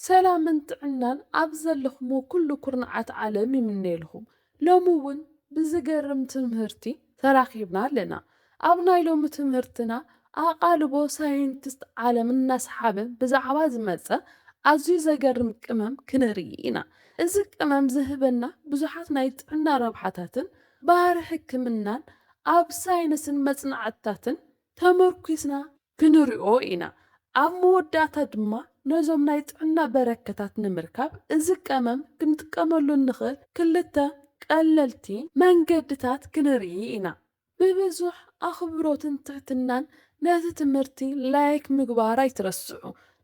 ሰላምን ጥዕናን ኣብ ዘለኹሞ ኩሉ ኩርናዓት ዓለም ይምነየልኹም። ሎሚ እውን ብዝገርም ትምህርቲ ተራኺብና ኣለና። ኣብ ናይ ሎሚ ትምህርትና ኣቓልቦ ሳይንቲስት ዓለም እናሰሓበ ብዛዕባ ዝመጸ ኣዝዩ ዘገርም ቅመም ክንርኢ ኢና። እዚ ቅመም ዝህበና ብዙሓት ናይ ጥዕና ረብሓታትን ባህሪ ሕክምናን ኣብ ሳይንስን መጽናዕትታትን ተመርኲስና ክንሪኦ ኢና። ኣብ መወዳእታ ድማ ነዞም ናይ ጥዕና በረከታት ንምርካብ እዚ ቀመም ክንጥቀመሉ እንኽእል ክልተ ቀለልቲ መንገድታት ክንርኢ ኢና። ብብዙሕ ኣኽብሮትን ትሕትናን ነቲ ትምህርቲ ላይክ ምግባር ኣይትረስዑ።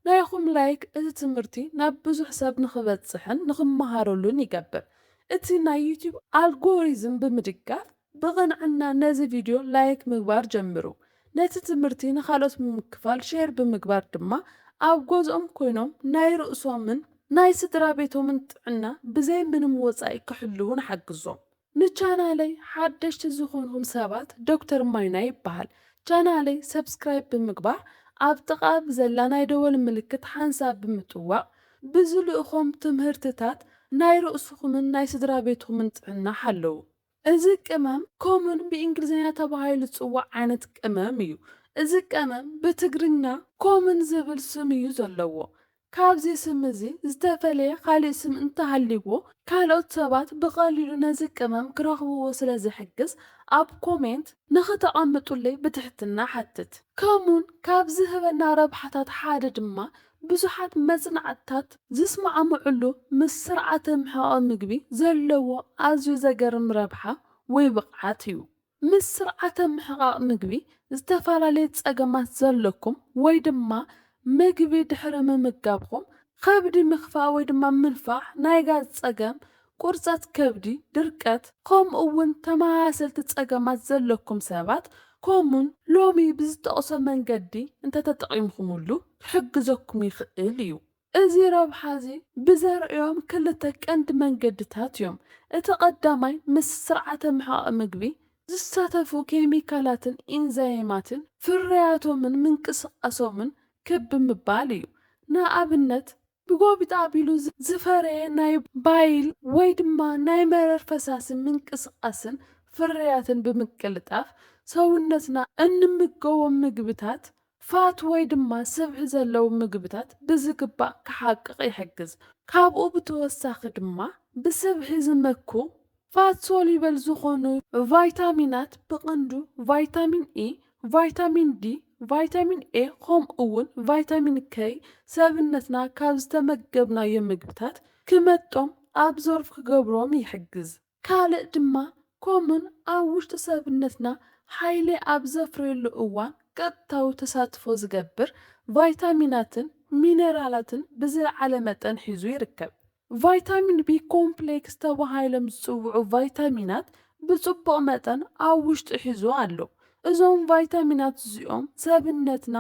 ናይኹም ላይክ እቲ ትምህርቲ ናብ ብዙሕ ሰብ ንኽበጽሕን ንኽመሃረሉን ይገብር። እቲ ናይ ዩቲዩብ ኣልጎሪዝም ብምድጋፍ ብቕንዕና ነዚ ቪድዮ ላይክ ምግባር ጀምሩ። ነቲ ትምህርቲ ንኻልኦት ብምክፋል ሼር ብምግባር ድማ ኣብ ገዝኦም ኮይኖም ናይ ርእሶምን ናይ ስድራ ቤቶምን ጥዕና ብዘይ ምንም ወጻኢ ክሕልዉ ንሓግዞም። ንቻናለይ ሓደሽቲ ዝኾንኩም ሰባት ዶክተር ማይና ይበሃል። ቻናለይ ሰብስክራይብ ብምግባር ኣብ ጥቓ ብዘላ ናይ ደወል ምልክት ሓንሳብ ብምጥዋቕ ብዝልእኾም ትምህርትታት ናይ ርእስኹምን ናይ ስድራ ቤትኹምን ጥዕና ሓለዉ። እዚ ቅመም ኮሙን ብእንግሊዝኛ ተባሂሉ ዝጽዋዕ ዓይነት ቅመም እዩ። እዚ ቅመም ብትግርኛ ኮሙን ዝብል ስም እዩ ዘለዎ። ካብዚ ስም እዚ ዝተፈለየ ካልእ ስም እንተሃልይዎ ካልኦት ሰባት ብቐሊሉ ነዚ ቅመም ክረኽብዎ ስለ ዝሕግዝ ኣብ ኮሜንት ንኽተቐምጡለይ ብትሕትና ሓትት። ከሙን ካብ ዝህበና ረብሓታት ሓደ ድማ ብዙሓት መጽናዕትታት ዝስማዕምዕሉ ምስ ስርዓተ ምሕቓቕ ምግቢ ዘለዎ ኣዝዩ ዘገርም ረብሓ ወይ ብቕዓት እዩ። ምስ ስርዓተ ምሕቓቕ ምግቢ ዝተፈላለየ ጸገማት ዘለኩም ወይ ድማ ምግቢ ድሕሪ ምምጋብኩም ከብዲ ምኽፋእ ወይ ድማ ምንፋሕ፣ ናይ ጋዝ ጸገም፣ ቁርጸት ከብዲ፣ ድርቀት፣ ከምኡ እውን ተመሳሰልቲ ጸገማት ዘለኩም ሰባት ኮሙን ሎሚ ብዝጠቕሶ መንገዲ እንተተጠቒምኩምሉ ክሕግዘኩም ይኽእል እዩ። እዚ ረብሓ እዚ ብዘርእዮም ክልተ ቀንዲ መንገድታት እዮም። እቲ ቀዳማይ ምስ ስርዓተ ምሕቓቕ ምግቢ ዝሳተፉ ኬሚካላትን ኢንዛይማትን ፍርያቶምን ምንቅስቓሶምን ክብ ምባል እዩ። ንኣብነት ብጎቢጥ ኣቢሉ ዝፈረየ ናይ ባይል ወይ ድማ ናይ መረር ፈሳሲ ምንቅስቓስን ፍርያትን ብምቅልጣፍ ሰውነትና እንምገቦም ምግብታት ፋት ወይ ድማ ስብሒ ዘለዎም ምግብታት ብዝግባእ ክሓቅቕ ይሕግዝ። ካብኡ ብተወሳኺ ድማ ብስብሒ ዝመኩ ፋት ሶሉበል ዝኾኑ ቫይታሚናት ብቐንዱ ቫይታሚን ኢ፣ ቫይታሚን ዲ፣ ቫይታሚን ኤ ከምኡ እውን ቫይታሚን ከይ ሰብነትና ካብ ዝተመገብናዮ ምግብታት ክመጦም ኣብዞርቭ ክገብሮም ይሕግዝ። ካልእ ድማ ኮሙን ኣብ ውሽጢ ሰብነትና ሓይሊ ኣብ ዘፍርየሉ እዋን ቀጥታዊ ተሳትፎ ዝገብር ቫይታሚናትን ሚነራላትን ብዝለዓለ መጠን ሒዙ ይርከብ። ቫይታሚን ቢ ኮምፕሌክስ ተባሂሎም ዝፅውዑ ቫይታሚናት ብፅቡቕ መጠን ኣብ ውሽጢ ሒዙ ኣሎ። እዞም ቫይታሚናት እዚኦም ሰብነትና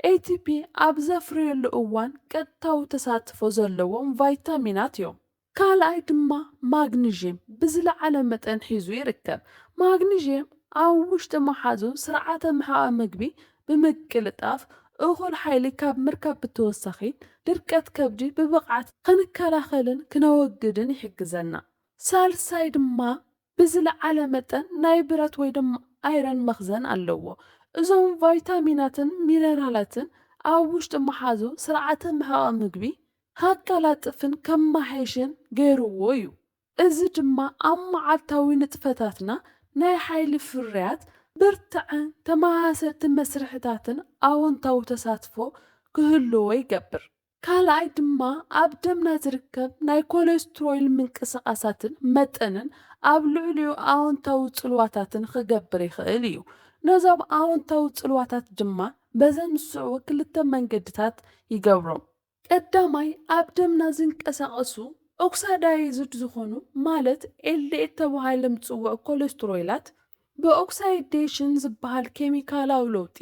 ኤ ቲ ፒ ኣብ ዘፍርየሉ እዋን ቀጥታዊ ተሳትፎ ዘለዎም ቫይታሚናት እዮም። ካልኣይ ድማ ማግኒዥየም ብዝለዓለ መጠን ሒዙ ይርከብ። ማግኒዥየም ኣብ ውሽጢ መሓዙ ስርዓተ ምሕቓቕ ምግቢ ብምቅልጣፍ እኹል ሓይሊ ካብ ምርካብ ብተወሳኺ ድርቀት ከብዲ ብብቕዓት ክንከላኸልን ክነወግድን ይሕግዘና። ሳልሳይ ድማ ብዝለዓለ መጠን ናይ ብረት ወይ ድማ ኣይረን መኽዘን ኣለዎ። እዞም ቫይታሚናትን ሚነራላትን ኣብ ውሽጢ መሓዙ ስርዓተ ምሕቓቕ ምግቢ ከቀላጥፍን ከመሓይሽን ገይርዎ እዩ። እዚ ድማ ኣብ መዓልታዊ ንጥፈታትና ናይ ሓይሊ ፍርያት ብርትዐን ተመሳሰልቲ መስርሕታትን ኣወንታዊ ተሳትፎ ክህልዎ ይገብር። ካልኣይ ድማ ኣብ ደምና ዝርከብ ናይ ኮሌስትሮል ምንቅስቓሳትን መጠንን ኣብ ልዕሊኡ ኣወንታዊ ጽልዋታትን ክገብር ይኽእል እዩ። ነዞም ኣወንታዊ ጽልዋታት ድማ በዘን ዝስዕቡ ክልተ መንገድታት ይገብሮም። ቀዳማይ ኣብ ደምና ዝንቀሳቐሱ ኦክሳዳይዝድ ዝኾኑ ማለት ኤል ዲ ኤል ተባሂሎም ዝጽውዑ ኮሌስትሮላት ብኦክሳይዴሽን ዝበሃል ኬሚካላዊ ለውጢ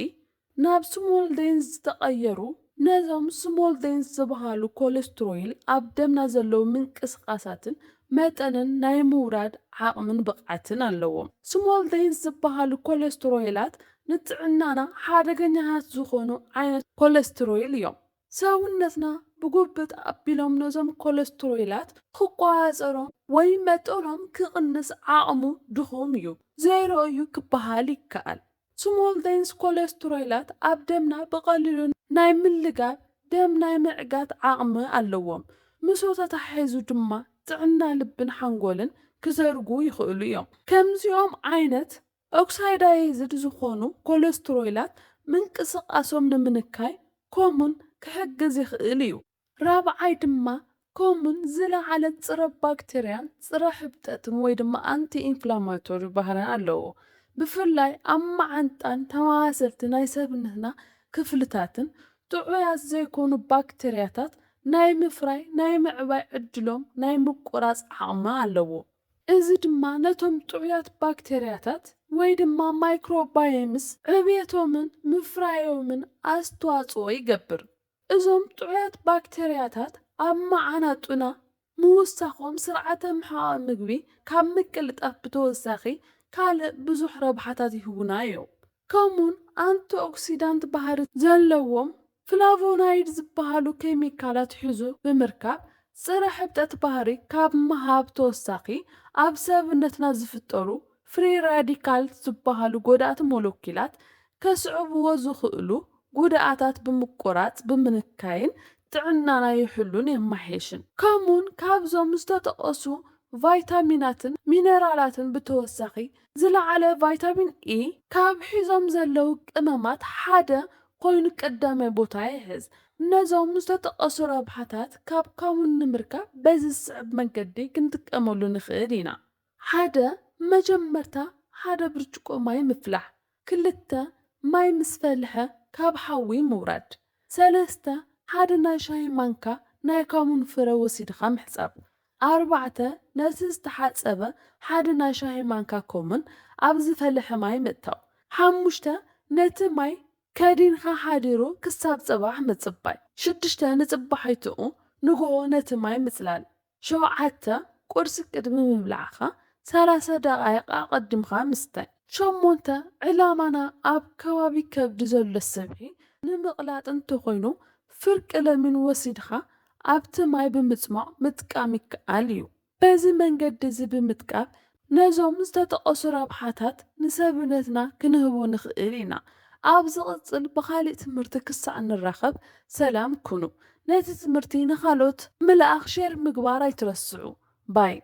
ናብ ስሞል ዴንስ ዝተቐየሩ። ነዞም ስሞል ዴንስ ዝበሃሉ ኮሌስትሮይል ኣብ ደምና ዘለዉ ምንቅስቓሳትን መጠንን ናይ ምውራድ ዓቕምን ብቕዓትን ኣለዎም። ስሞል ዴንስ ዝበሃሉ ኮሌስትሮይላት ንጥዕናና ሓደገኛታት ዝኾኑ ዓይነት ኮሌስትሮይል እዮም። ሰውነትና ብጉብጥ ኣቢሎም ነዞም ኮለስትሮላት ክቆጻጸሮም ወይ መጠኖም ክቕንስ ዓቕሙ ድኹም እዩ፣ ዜሮ እዩ ክበሃል ይከኣል። ስሞል ዴንስ ኮለስትሮላት ኣብ ደምና ብቐሊሉ ናይ ምልጋብ ደም ናይ ምዕጋት ዓቕሚ ኣለዎም። ምስኡ ተተሓሒዙ ድማ ጥዕና ልብን ሓንጎልን ክዘርጉ ይኽእሉ እዮም። ከምዚኦም ዓይነት ኦክሳይዳይዝድ ዝኾኑ ኮለስትሮላት ምንቅስቓሶም ንምንካይ ኮሙን ክሕግዝ ይኽእል እዩ። ራብዓይ ድማ ኮሙን ዝለዓለ ጽረ ባክቴርያን ጽረ ሕብጠትን ወይ ድማ ኣንቲ ኢንፍላማቶሪ ባህሪ ኣለዎ። ብፍላይ ኣብ መዓንጣን ተመሳሰልቲ ናይ ሰብነትና ክፍልታትን ጥዑያት ዘይኮኑ ባክቴርያታት ናይ ምፍራይ ናይ ምዕባይ ዕድሎም ናይ ምቁራጽ ዓቕሚ ኣለዎ። እዚ ድማ ነቶም ጥዑያት ባክቴርያታት ወይ ድማ ማይክሮባዮምስ ዕብየቶምን ምፍራዮምን ኣስተዋጽኦ ይገብር። እዞም ጥዑያት ባክቴርያታት ኣብ መዓናጡና ምውሳኾም ስርዓተ ምሕቓቕ ምግቢ ካብ ምቅልጣፍ ብተወሳኺ ካልእ ብዙሕ ረብሓታት ይህቡና እዮም። ከምኡን ኣንቲኦክሲዳንት ባህሪ ዘለዎም ፍላቮናይድ ዝበሃሉ ኬሚካላት ሒዙ ብምርካብ ጽረ ሕብጠት ባህሪ ካብ ምሃብ ተወሳኺ ኣብ ሰብነትና ዝፍጠሩ ፍሪ ራዲካል ዝበሃሉ ጎዳእቲ ሞለኪላት ከስዕብዎ ዝኽእሉ ጉድኣታት ብምቁራጽ ብምንካይን ጥዕናና ይሕሉን የማሓይሽን። ከምኡን ካብዞም ዝተጠቐሱ ቫይታሚናትን ሚነራላትን ብተወሳኺ ዝለዓለ ቫይታሚን ኢ ካብ ሒዞም ዘለዉ ቅመማት ሓደ ኮይኑ ቀዳማይ ቦታ ይሕዝ። ነዞም ዝተጠቐሱ ረብሓታት ካብ ካሙን ንምርካብ በዚ ዝስዕብ መንገዲ ክንጥቀመሉ ንኽእል ኢና። ሓደ፣ መጀመርታ ሓደ ብርጭቆ ማይ ምፍላሕ። ክልተ፣ ማይ ምስ ፈልሐ ካብ ሓዊ ምውራድ። ሰለስተ፣ ሓደ ናይ ሻሂ ማንካ ናይ ካሙን ፍረ ወሲድኻ ምሕጻብ። ኣርባዕተ፣ ነቲ ዝተሓጸበ ሓደ ናይ ሻሂ ማንካ ኮሙን ኣብ ዝፈለሐ ማይ ምእታው። ሓሙሽተ፣ ነቲ ማይ ከዲንካ ሓዲሩ ክሳብ ጽባሕ ምጽባይ። ሽዱሽተ፣ ንጽባሒትኡ ንግሆ ነቲ ማይ ምጽላል። ሸውዓተ፣ ቁርሲ ቅድሚ ምብላዕኻ ሰላሳ ደቓይቕ ኣቐዲምካ ምስታይ። ሸሞንተ፣ ዕላማና ኣብ ከባቢ ከብዲ ዘሎ ስብሒ ንምቕላጥ እንተኾይኑ ፍርቂ ለሚን ወሲድካ ኣብቲ ማይ ብምጽማቕ ምጥቃም ይከኣል እዩ። በዚ መንገዲ እዚ ብምጥቃም ነዞም ዝተጠቐሱ ረብሓታት ንሰብነትና ክንህቦ ንኽእል ኢና። ኣብ ዝቕጽል ብኻሊእ ትምህርቲ ክሳዕ ንራኸብ ሰላም ኩኑ። ነቲ ትምህርቲ ንኻልኦት ምልኣኽ ሼር ምግባር ኣይትረስዑ። ባይ።